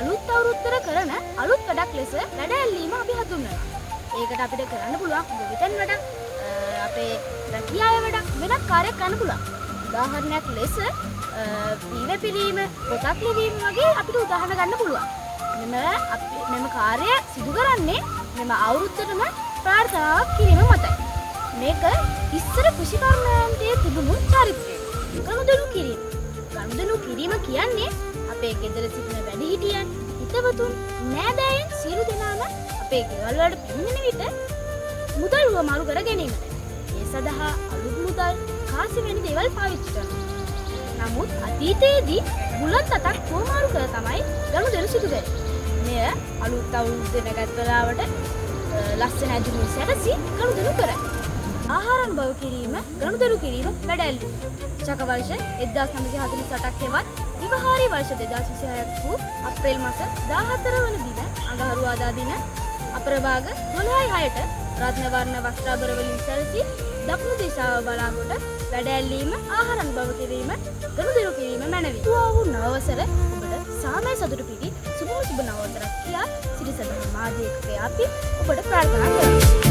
අලුත් අවුරුද්දට කරන අලුත් වැඩක් ලෙස වැඩ ඇල්ලීම අපි හඳුන්වනවා. ඒකට අපිට කරන්න පුළුවන් ගොවිතැන් වැඩක්, අපේ රැකියාවේ වැඩක්, වෙනත් කාර්යයක් කරන්න පුළුවන්. උදාහරණයක් ලෙස වී වැපිරීම, පොතක් ලිවීම වගේ අපිට උදාහරණ ගන්න පුළුවන්. මෙම කාර්යය සිදු කරන්නේ මෙම අවුරුද්දටම ප්‍රාර්ථනාවක් කිරීම මතයි. මේක ඉස්සර කෘෂිකර්මාන්තයේ තිබුණු චරිත්‍රය. ගනුදෙනු කිරීම. ගනුදෙනු කිරීම කියන්නේ අපේ ගෙදර සිටින වැඩිහිටියන්, හිතවතුන්, නෑදෑයන් සියලු දෙනාම අපේ ගෙවල් වලට පැමිණෙන විට මුදල් හුවමාරු කර ගැනීමට. ඒ සඳහා අලුත් මුදල්, කාසි වැනි දේවල් පාවිච්චි කරනවා. නමුත් අතීතයේදී බුලත් අතක් හුවමාරු කර තමයි ගනුදෙනු සිදු කරේ. මෙය අලුත් අවුරුද්ද නැකත් වෙලාවට ලස්සන ඇඳුමින් සැරසී ගනුදෙනු කරයි. ආහාර අනුභව කිරීම, ගනුදෙනු කිරීම, වැඩ ඇල්ලීම. ශක වර්ෂ 1948ක් හෙවත් විවහාරී වර්ෂ 2026ක් වූ අප්‍රේල් මාස 14 වන දින අඟහරුවාදා දින අපරභාග 12:06ට රත්න වර්ණ වස්ත්‍රාභරණ වලින් සැරසී දකුණු දිශාව බලා කොට වැඩ ඇල්ලීම, ආහාර අනුභව කිරීම, ගනුදෙනු කිරීම මැනවි. තුවා වූ නව වසර ඔබට සාමය සතුට පිරි සුබම සුබ නව වසරක් කියා සිරි සදහම් මාධ්‍ය ඒකකයේ අපි ඔබට ප්‍රාර්ථනා කරමු.